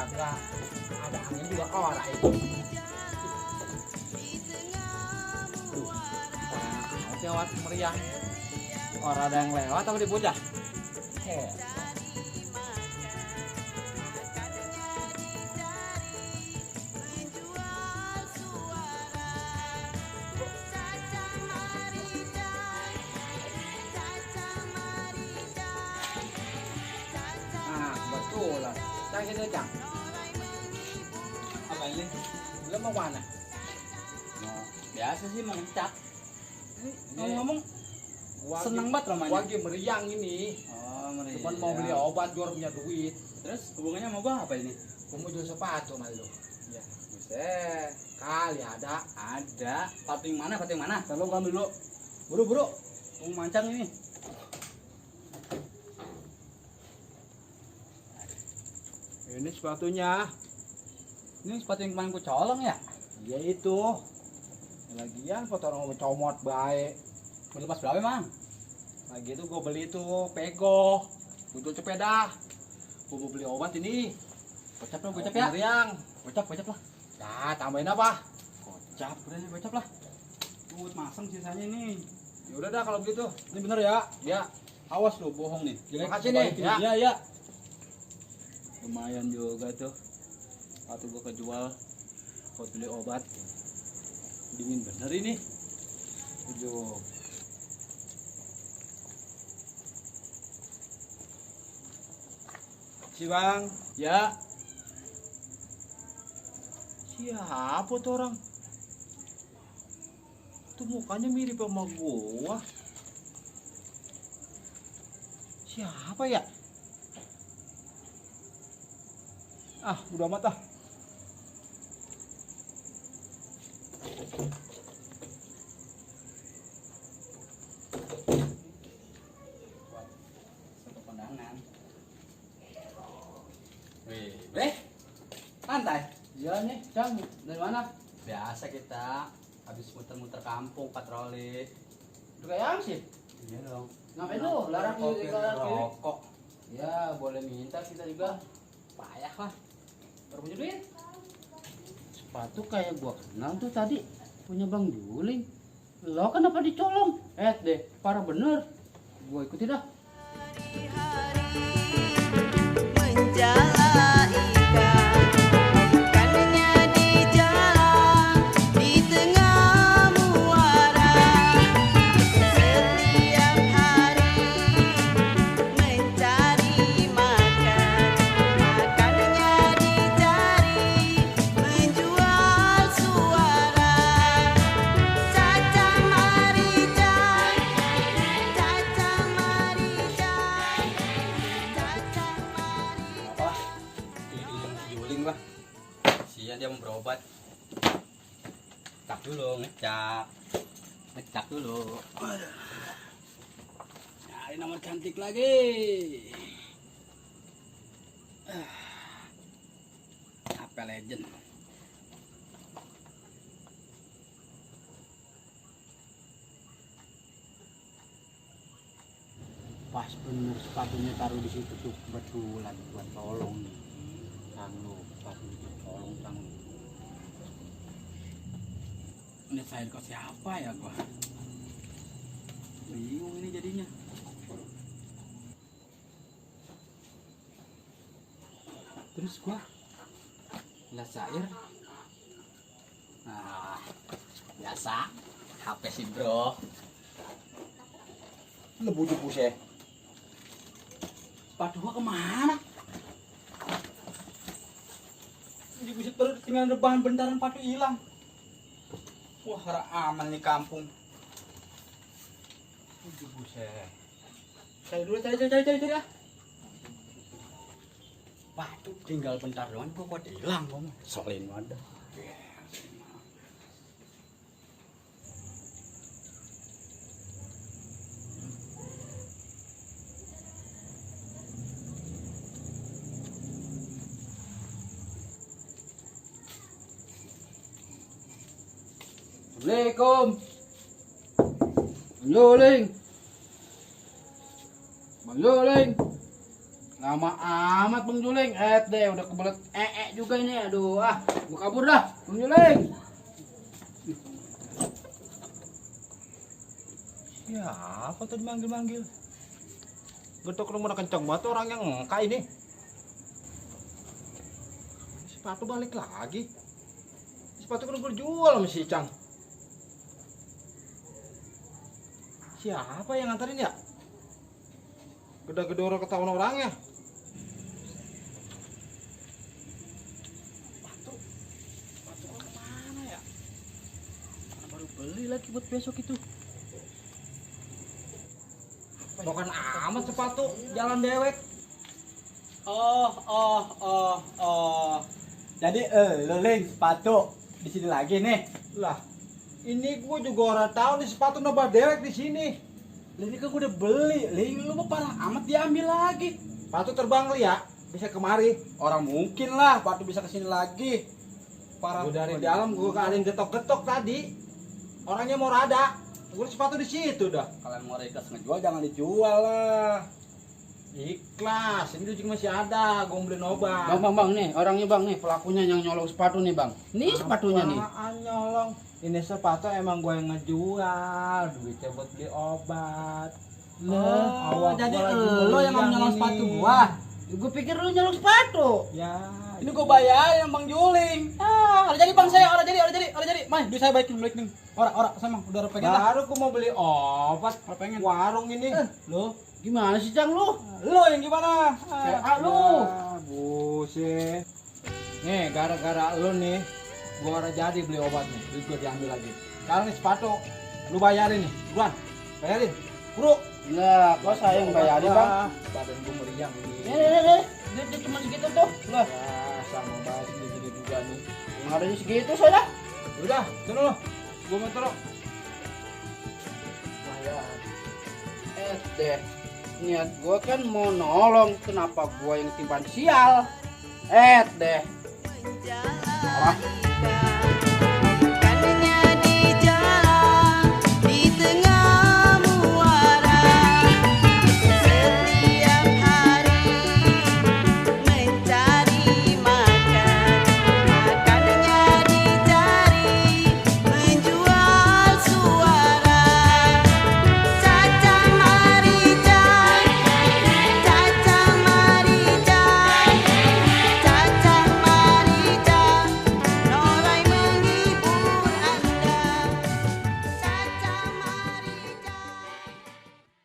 kagak ada angin juga orang itu. Duh, lewat meriah. Orang ada yang lewat atau di bocah? Kebetulan, saya kita Cang. Apa ini? Lo mau mana? Nah, biasa sih mau ngecak. Ngomong-ngomong, Seneng banget ramanya. Gua lagi meriang ini. Oh, meriang. Cuman mau beli obat, gua punya duit. Terus hubungannya sama gua apa ini? Gua mau jual sepatu sama lu. Ya, Buset. kali ada. Ada. Pating mana? Pating mana? Kalau gua ambil dulu. Buru-buru. Mau mancang ini. Ini sepatunya. Ini sepatu yang kemarin gua colong ya? Iya itu. Lagian foto orang comot baik. Mau lepas berapa, Mang? Lagi itu gue beli tuh pego. Gue jual sepeda. Gue mau beli obat ini. Gocap lah, gocap ya. Meriang. Gocap lah. Nah, tambahin apa? Gocap, udah gocap lah. Buat masang sisanya ini. Ya udah dah kalau begitu. Ini bener ya? Ya. Awas lo, bohong nih. Jelek. Makasih nih, balikin. ya. Iya, iya. Lumayan juga tuh. Waktu gua kejual buat beli obat. Dingin bener ini. Tujuh. Si Bang. Ya, Siapa tuh orang? Tuh mukanya mirip sama gua. Siapa ya? Ah, udah amat ah. satu kondangan. Wih, santai. Iya nih, Cang. Dari mana? Biasa kita habis muter-muter kampung patroli. Udah kayak sih. Iya dong. Ngapain lu? Larang kiri, larang kiri. rokok. Ya, boleh minta kita juga. Payah lah. Baru punya duit. Sepatu kayak gua kenal tuh tadi punya Bang Juling. Lo kenapa dicolong? Deh, parah bener. Gua ikutin dah. Menjala ikan, ikannya di jalan, di tengah muara. Setiap hari mencari makan, makannya dicari, menjual suara. Caca maricai, caca maricai, caca maricai. Apa? Ini Juling lah. Sia dia mau berobat. Ngecak dulu, ngecak. Ngecak dulu. Nyari nomor cantik lagi. HP Legend. Pas bener sepatunya taruh di situ tuh kebetulan buat tolong nih. Tangguh, sepatunya tolong tangguh. Ini saya kok siapa ya gua? Bingung ini jadinya. Terus gua lihat Sair. Nah, biasa HP sih bro. Lebu jebus ya. Sepatu gua kemana? Ini bisa terus tinggal rebahan bentaran sepatu hilang. Wah, hara aman nih kampung. Buset. Cari dulu, cari ah. Sepatu tinggal bentar doang, gua kok hilang gua mah. Solin wadah. Assalamualaikum. Bang Juling. Bang Juling. Lama amat Bang Juling. Deh udah kebelet juga ini. Aduh, gua kabur dah, Bang Juling. Siapa tuh dimanggil-manggil? Getok rumah kenceng banget tuh orang yang engka ini. Sepatu balik lagi. Sepatu kan gue jual sama si Cang. Siapa yang nganterin ya? Geda-gedoro ketahuan orangnya. Sepatu kemana ya? Baru beli lagi buat besok itu. Bukan amat sepatu jalan dewek. Jadi lo Ling, sepatu di sini lagi nih. Lah, ini gue juga orang tahu nih sepatu nambah dewek di sini. Ini kan gue udah beli, Ling, lu mah parah amat diambil lagi. Sepatu terbang li ya, bisa kemari. Orang mungkin lah, sepatu bisa kesini lagi. Parah. Gue dari dalam gue kalian getok-getok tadi. Orangnya mau rada. Gue sepatu di situ dah. Kalian mau ikhlas ngejual jangan dijual lah. Ikhlas, ini juga masih ada. Gue beli obat. Bang, nih orangnya Bang nih, pelakunya yang nyolong sepatu nih Bang. Nih sepatunya nih. Apaan nyolong? Ini sepatu emang gue yang ngejual. Duitnya buat beli obat. Jadi lo yang mau nyolong sepatu gua. Gue pikir lu nyolong sepatu. Ya. Ini gua bayarin Bang Juling. Ada jadi Bang saya, ada jadi. Mai, duit saya balikin nih. Ora sama udah pengen lah. Baru gue mau beli obat. Pengen. Warung ini. Lo, Gimana sih Cang lu? lo yang gimana? Lu. Buset. Nih, gara-gara lu nih, gua udah jadi beli obat nih. Duit gua diambil lagi. Sekarang nih sepatu, lu bayarin nih. Buruan, bayarin. Buru. Enggak, kok saya yang bayarin Bang? Badan gua meriang ini. Nih. Duit cuma segitu tuh. Lah, Ya, sama banget gini juga nih. yang ada segitu saya. Udah, sana lu. Gua mau taruh. Deh. Niat gua kan mau nolong, kenapa gua yang timpan sial? Deh. Menjalani